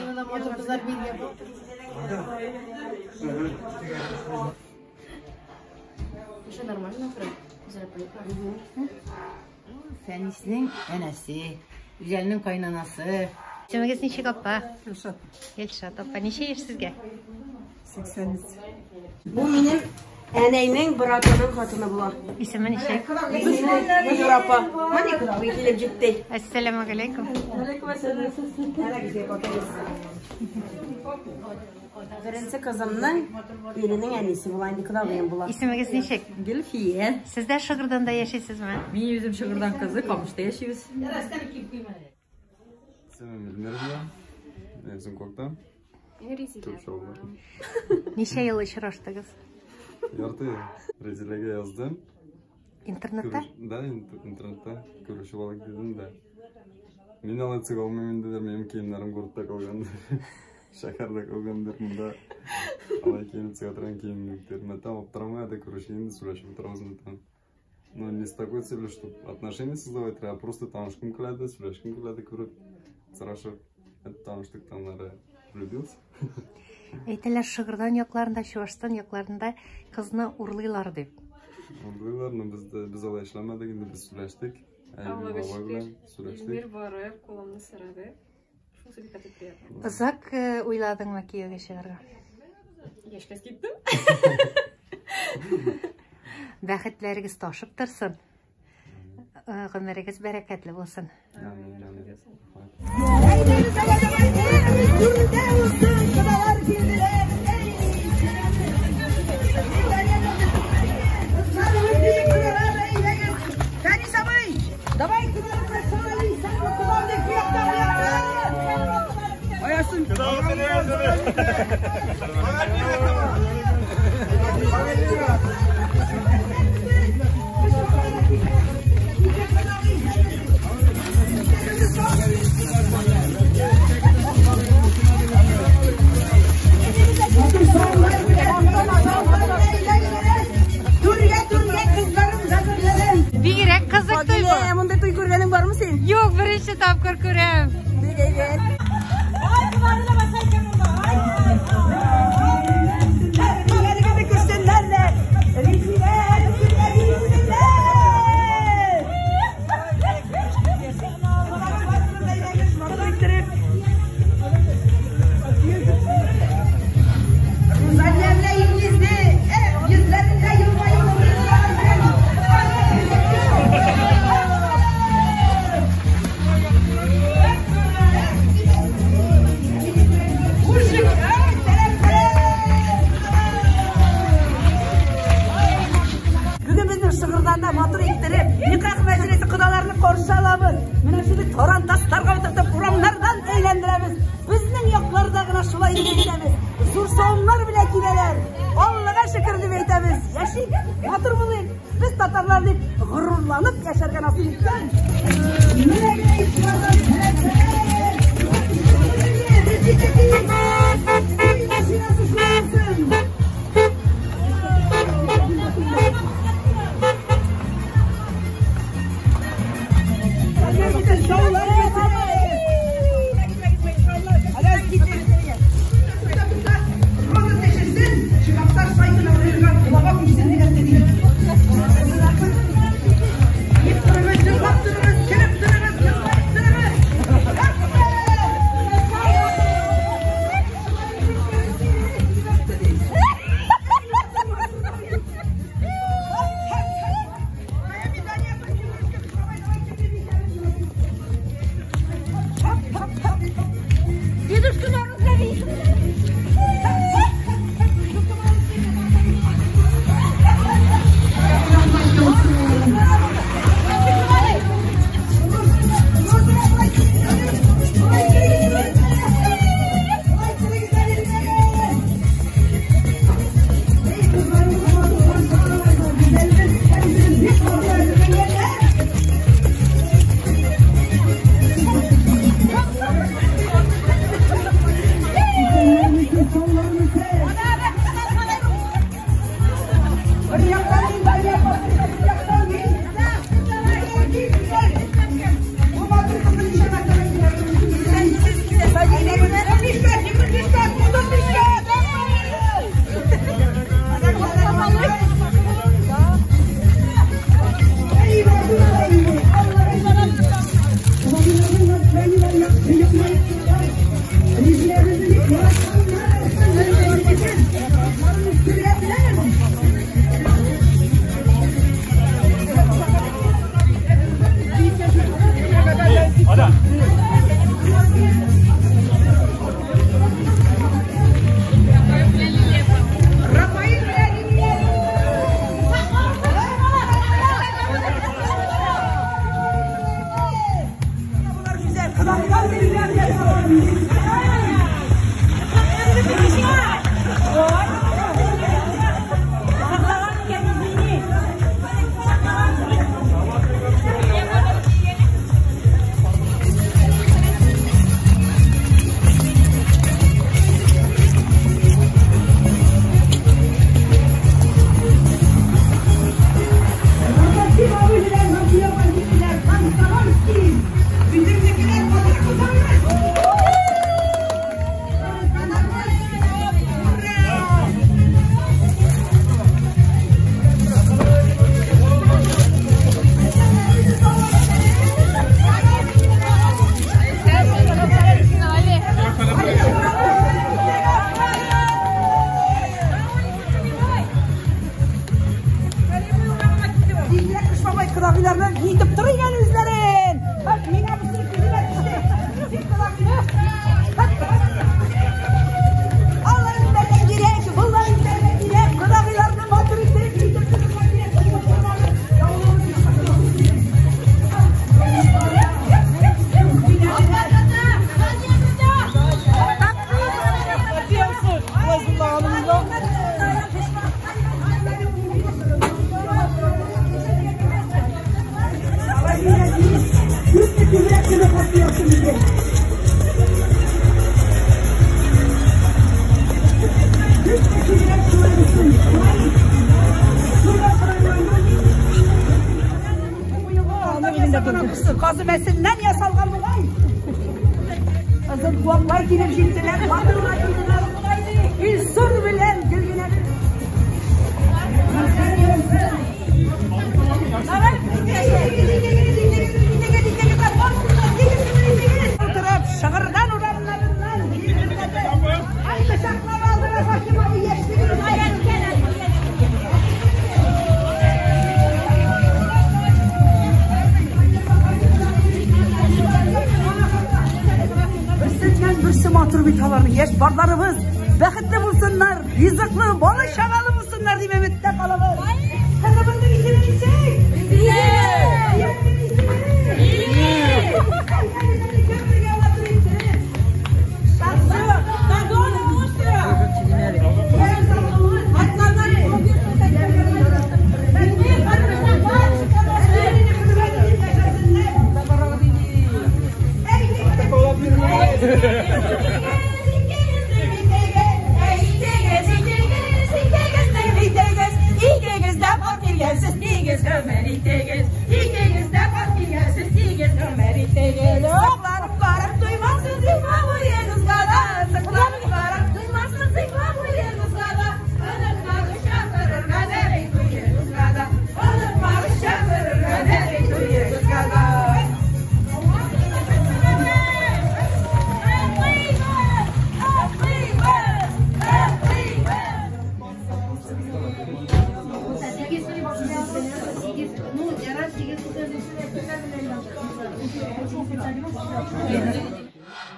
Матур кызлар биргән. Уже нормально, Зря поехала. Фәниснең әнәсе, Гүзәлнең кайнанасы. Исемегез ничек, апа? Илшат. Илшат апа, ничә яшь сезгә? 83. Бу минем әнәйнең братының хатыны була. Исеме ничек? Гөлнур апа. Менә кодагый килеп җитте. Әссәламү галәйкүм. Беренче кызымның иренең әнисе була, инде кодагыем була. Исемегез ничек? Гөлфия. Сез дә Шыгырданда яшисезме? Мин үзем Шыгырдан кызы, Камышта яшибез. Исемем Эльмир була. Мин үзем Коктан. Ничә ел очраштыгыз? Ярты ел. Резиләгә яздым. Интернетта? Да, интернетта. Күрешеп алыйк дидем дә. Мин алай чыга алмыйм инде, минем киемнәрем гуртта калгандыр. Шәһәрдә калгандыр, монда алай киенеп чыга торган кием юктыр. Мәтәм аптырамай да күрешик инде, сөйләшеп утырабыз мәтәм. Но не с такой целью, чтобы отношения создавать, а просто танышкым килә, сөйләшкем килә күреп, сорашып, таныштык аннары влюбился. Әйтәләр, Шыгырдан якларында, Чувашстан якларында кызны урлыйлар дип. Урлыйлар, но без алай эшләмәдек, инде без сөйләштек. Аллага шөкер. Сөйләштек. Эльмир барып, кулымны сорады. Шунысы бик каты приятно. Озак уйладыңмы кияүгә чыгарга? Яшькә киттем. Бәхетләрегез ташып торсын. Гомерегез бәрәкәтле булсын. Амин, амин. Фәнис абый, давай Бигрәк кызык туй бу. Мондай туй күргәнең бармы син? Юк, беренче тапкыр күрәм. Бик әйбәт. Бүген безнең Шыгырданда матур иттереп, никах мәҗлесе кодаларны каршы алабыз. Менә шундый тарантасларга утыртып, урамнардан әйләндерәбез. Безнең якларда гына шулай дип әйтәбез. Зур савымнар белән киләләр. Аллага шөкер дип әйтәбез. Яшик, матур булыйк. Без татарлар дип горурланып яшәргә насыйп итсен. Менә генә ишегалдан машинасы шулай булсын. калган бугай. Озын куаклар килеп җиттеләр, батырга килделәр. Илсур белән Гөлгенәне. Утырып, Шыгырдан урамнарыннан һәм кочаклап алдылар Фатима яшьлеген. Берсеннән берсе матур бит аларның яшь парларыбыз. Бәхетле булсыннар, ризыклы, бала чагалы булсыннар дип өметтә калабыз. Кызыбызның исеме ничек?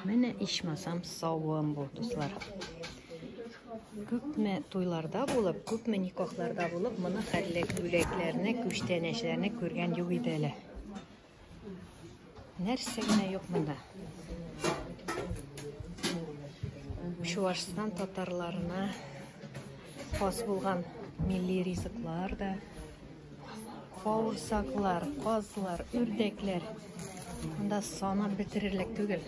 Менә ичмасам савым бу, дуслар. Күпме туйларда булып, күпме никахларда булып, моны хәтле бүләкләрне, күчтәнәчләрне күргән юк иде әле. Нәрсә генә юк монда. Чуашстан татарларына хас булган милли ризыклар да, бавырсаклар, казлар, үрдәкләр. Монда санап бетерерлек түгел.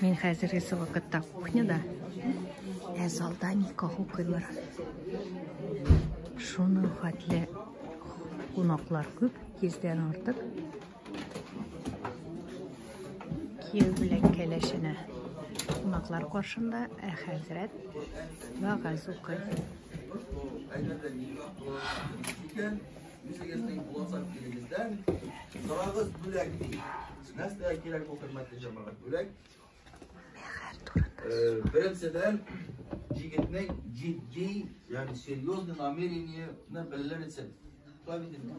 Мин хәзерге вакытта кухняда, ә залда никах укыйлар. Шуның хәтле кунаклар күп, йөздән артык. Кияү белән кәләшенә кунаклар каршында, ә хәзрәт вәгазь укый. Әгәр дә никах турында икән, үзегезнең булачак ирегездән сорагыз бүләк ди. Нәрсә кирәк бу, хөрмәтле җәмәгать, бүләк? Мәһәр турында. Беренчедән, егетнең җитди, ягъни серьезный намерениене белер өчен. Шулай бит инде.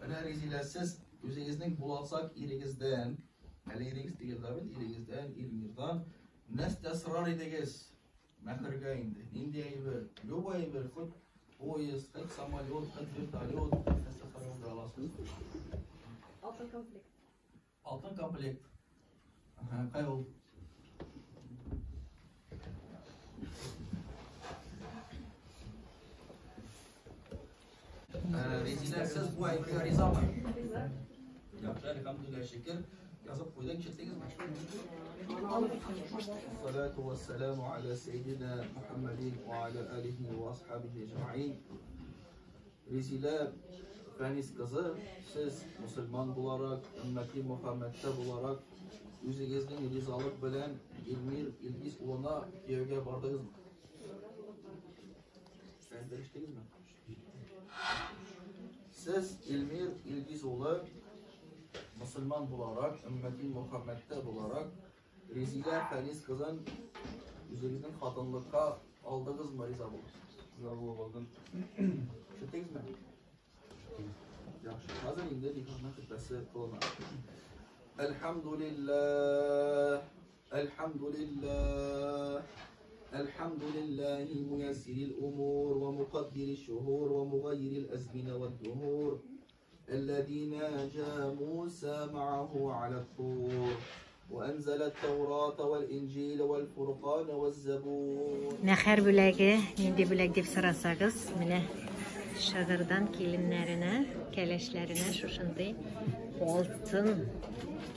Менә, Резилә, сез үзегезнең булачак ирегездән, әле ирегез түгел дә бит, ирегездән, Илмирдан нәрсә сорар идегез? Мәһәргә инде. Нинди әйбер? Любой әйбер, хоть поезд, хоть самолет, хоть вертолет, нәрсә сорап аласыз? Алтын комплект. Алтын комплект. Ага, кай ул? Резилә, сез бу әйбергә ризамы? Риза. Яхшы, әлхәмдүлилләһ, шөкер. Язып куйдың, ишеттегезме? Салату вассаламу аля сейдина Мухаммадин ва аля алихи ва асхабихи әҗмәгыйн. Резилә Фәнис кызы, сез мусульман буларак, өммәти Мухаммәдтә буларак, үзегезнең ризалык белән Илмир Илгиз улына кияүгә бардыгызмы? Ишеттегезме? Сез Илмир Илгиз улы мусульман буларак, өммәти Мухаммәдтә буларак, Резилә Фәнис кызын үзегезнең хатынлыкка алдыгызмы, риза булып? Риза булып алдым. Ишеттегезме? Яхшы. Хәзер инде никахның хөтбәсе кылына. Әлхәмдүлилләһ, әлхәмдүлилләһ, әлхәмдүлилләһи муяссирил умур ва муқаддириш шуһур ва мугаййирил азмина вад дуһур. الذي ناجى موسى معه على الطور وأنزل التوراة والإنجيل والفرقان والزبور. Мәһәр бүләге нинди бүләк дип сорасагыз, менә Шыгырдан киленнәренә, кәләшләренә шушындый алтын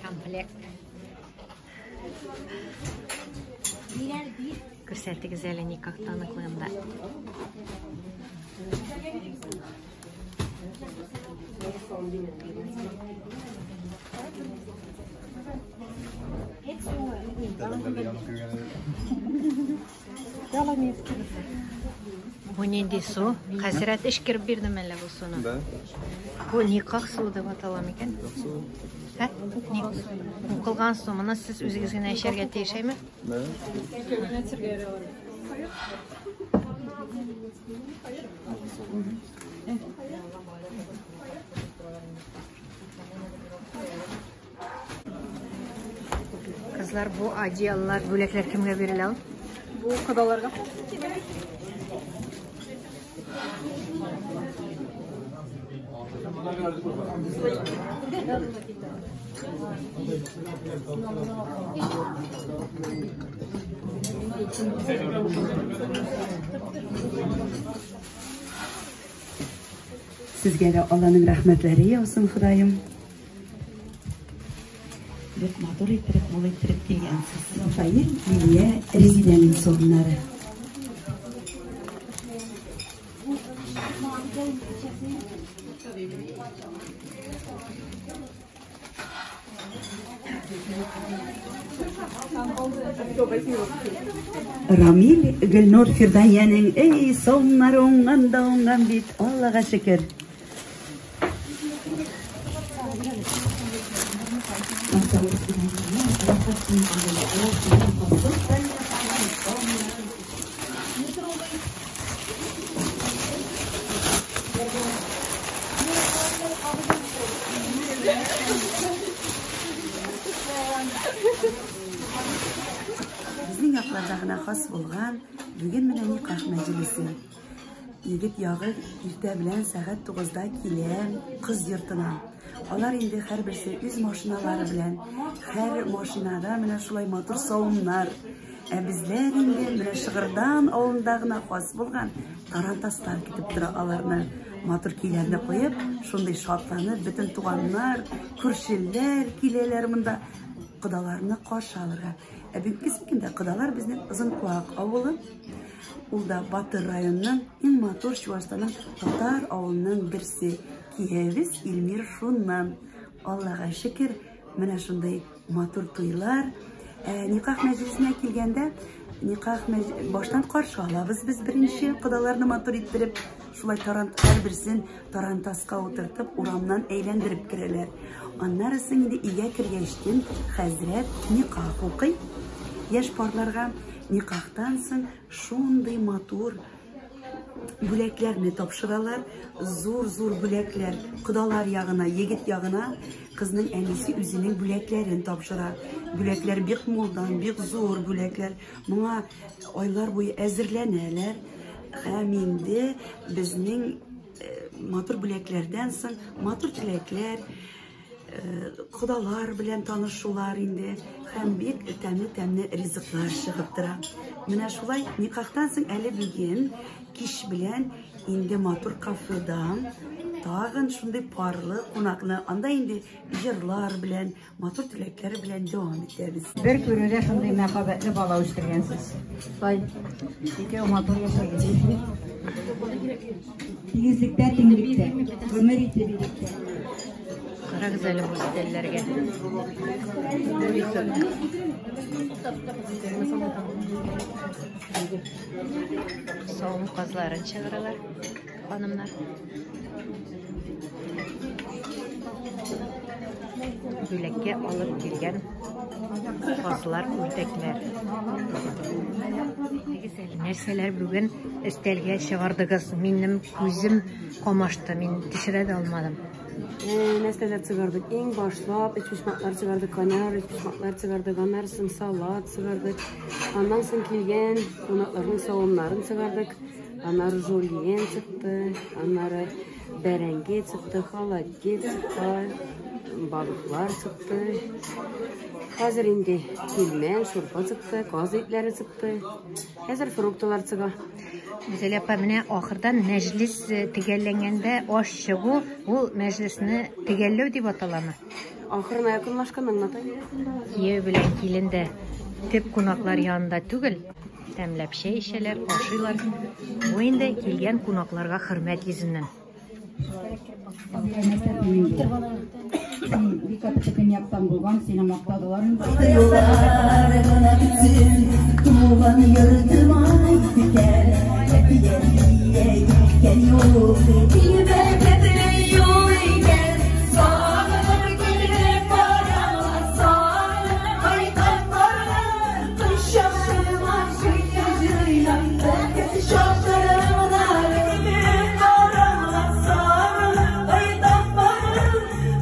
Комплект. Күрсәтегез әле никах таныклыгында. Бу нинди су? Хәзрәт эчкереп бирдеме әллә бу суны? Да. Бу никах суы дип атала микән? Ә? Укылган су. Моны сез үзегез генә эчәргә тиеш, әйме? Да. Кызлар, бу одеяллар, бүләкләр кемгә бирелә ул? Бу кодаларга. Сезгә дә Алланың рәхмәтләре яусын, Ходаем. Бик матур иттереп, мул иттереп килгәнсез. Рафаэль, Лилия, Резидәнең савымнары. Рамил, Гөлнур, Фирдаянең, эй, савымнары уңган да уңган бит, Аллага шөкер. Безнең якларда гына хас булган бүген менә никах мәҗлесе. Егет ягы иртә белән сәгать 9-да килә кыз йортына. Алар инде һәрберсе үз машиналары белән, һәр машинада менә шулай матур савымнар. Ә безләр инде менә Шыгырдан авылында гына хас булган тарантаслар көтеп тора аларны. Матур көйләрне куеп, шундый шатланып, бөтен туганнар, күршеләр киләләр монда кодаларны каршы алырга. Ә бүгенге көндә кодалар безнең Озынколак авылы. Ул да Батыр районының иң матур Чуашстанның татар авылының берсе. Киявебез Илмир шуннан. Аллага шөкер, менә шундый матур туйлар. Никах мәҗлесенә килгәндә, никах баштан каршы алабыз без беренче кодаларны матур иттереп, шулай тарант һәрберсен тарантаска утыртып, урамнан әйләндереп керәләр. Аннары соң инде өйгә кергәчтен хәзрәт никах укый. Яшь парларга никахтан соң шундый матур бүләкләрне тапшыралар. Зур-зур бүләкләр кодалар ягына, егет ягына кызның әнисе үзенең бүләкләрен тапшыра. Бүләкләр бик мулдан, бик зур бүләкләр. Моңа айлар буе әзерләнәләр. Һәм инде безнең матур бүләкләрдән соң матур теләкләр, кодалар белән танышулар инде һәм бик тәмле-тәмле ризыклар чыгып тора. Менә шулай никахтан соң әле бүген кич белән инде матур кафеда тагын шундый парлы кунакны, анда инде җырлар белән, матур теләкләр белән дәвам итәбез. Бер күрүдә шундый мәхәббәтле бала үстергәнсез. Шулай икәү матур яшәгез. Тигезлектә, тиңлектә, гомер итеп иректә. Карагыз әле бу өстәлләргә. Савым казларын чыгаралар ханымнар. Бүләккә алып килгән казлар, үрдәкләр. Әйтегез әле, нәрсәләр бүген өстәлгә чыгардыгыз? Минем күзем камашты, мин төшерә дә алмадым. Нәрсәләр чыгардык? Иң башлап өчпочмаклар чыгардык, кайнар өчпочмаклар чыгардык, аннан соң салат чыгардык, аннан соң килгән кунакларның савымнарын чыгардык, аннары жульен чыкты, аннары бәрәңге чыкты, холодец чыкты, балыклар чыкты. Хәзер инде пилмән, шурпа чыкты, каз итләре чыкты. Хәзер фруктылар чыга. Гүзәл апа, менә ахырдан мәҗлес төгәлләнгәндә аш чыгу, ул мәҗлесне төгәлләү дип аталамы? Ахырына якынлашкан аңлата. Кияү белән килен дә төп кунаклар янында түгел, тәмләп чәй эчәләр, ашыйлар. Бу инде килгән кунакларга хөрмәт йөзеннән. Бик каты көньяктан булган, сине мактадылар инде. Туган йортыма киткән, әтигә киткән юл. Бәрәкәтле юл икән, сагынып килеп барам, сагынып кайтып барам. Кочагыма җыйнап, бәрәкәт чакларымда килеп барам, сагынып кайтып барам.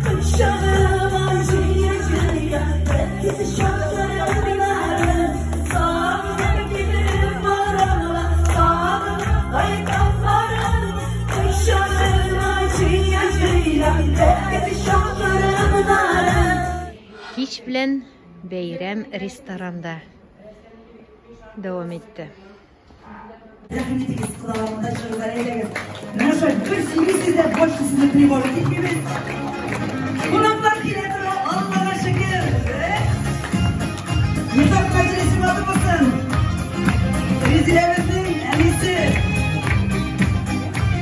Кочагыма җыйнап, бәрәкәт чакларымда сагынып килеп барам, сагынып кайтып барам. Кочагыма җыйнап, бәрәкәт чакларымда. Кич белән бәйрәм ресторанда дәвам итте. Рәхим итегез, кодаларымда чыгыгыз, әйдәгез. Менә шулай бер сөйлисез дә больше сезне тревожить итмибез. Кунаклар килә тора, Аллага шөкер. Никах мәҗлесе матур булсын. Резиләбезнең әнисе.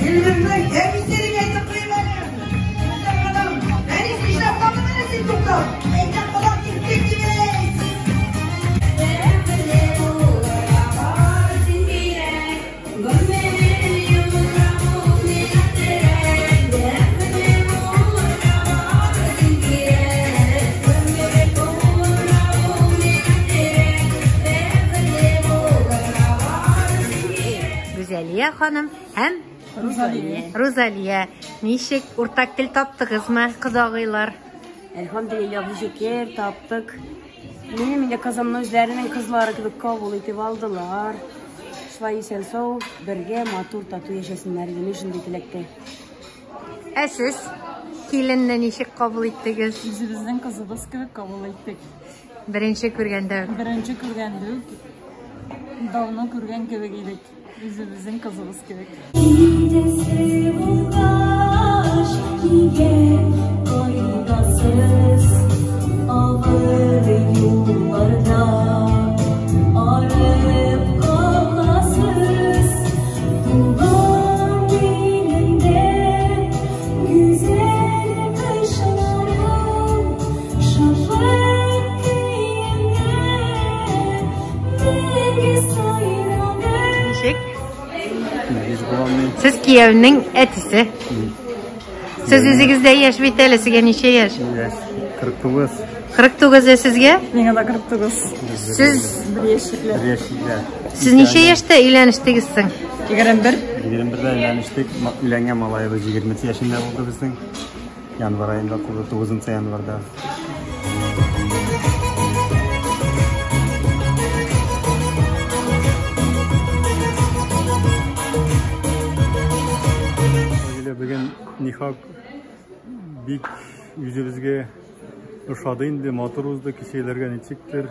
Илмирнең әнисе дип әйтеп куйыйм әле. Ханым, әнисе нишләп калдың әле син туктап? Әйдә, кунак киттек дибез. Гүзәлия ханым һәм Рузалия. Ничек уртак тел таптыгызмы, кодагыйлар? Әлхәмдүлилләһ, шөкер, таптык. Минем инде кызымны үзләренең кызлары кебек кабул итеп алдылар. Шулай исән-сау, бергә матур тату яшәсеннәр иде, мин шундый теләктә. Ә сез киленне ничек кабул иттегез? Үзебезнең кызыбыз кебек кабул иттек. Беренче күргәндә үк. Беренче күргәндә үк, давно күргән кебек идек. Үзебезнең кызыбыз кебек. Китәсе булгач, нигә кайтасыз? Авыр юлларда арып каласыз. Туган илендә гүзәл кышларым, шатлык көендә мәңге сайраган. Ничек? Сез кияүнең әтисе. Сез үзегез дә яшь бит әле, сезгә ничә яшь? Яшь 49. 49 ә сезгә? Миңа да 49. Сез Бер яшьлекләр. Бер яшьлекләр. Сез ничә яшьтә өйләнештегез соң? 21. 21-дә өйләнештек. Өйләнгән малаебыз 20 яшендә булды безнең. Январь аенда туды, 9 январьда. Бүген никах бик үзебезгә ошады инде, матур узды, кешеләргә ничектер.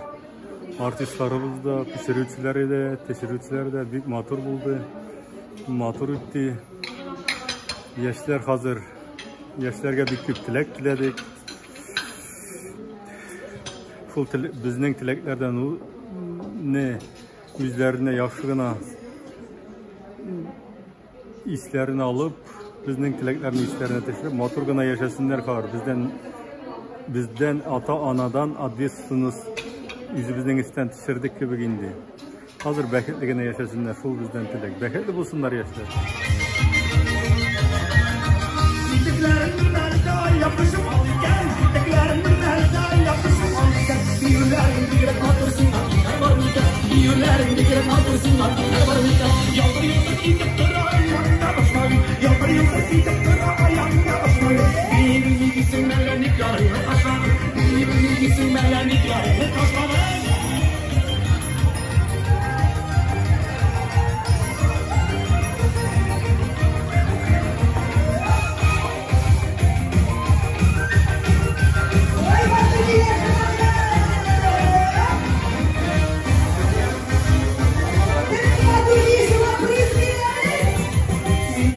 Артистларыбыз да, пешерүчеләр дә, төшерүчеләр дә бик матур булды. Матур үтте. Яшьләр хәзер, яшьләргә бик күп теләк теләдек. Шул безнең теләкләрдән не үзләренә яхшы гына исләрен алып, безнең теләкләрне исләренә төшереп, матур гына яшәсеннәр алар. Бездән ата-анадан ответственность үзебезнең өстән төшердек кебек инде. Хәзер бәхетле генә яшәсеннәр, шул бездән теләк. Бәхетле булсыннар яшьләр.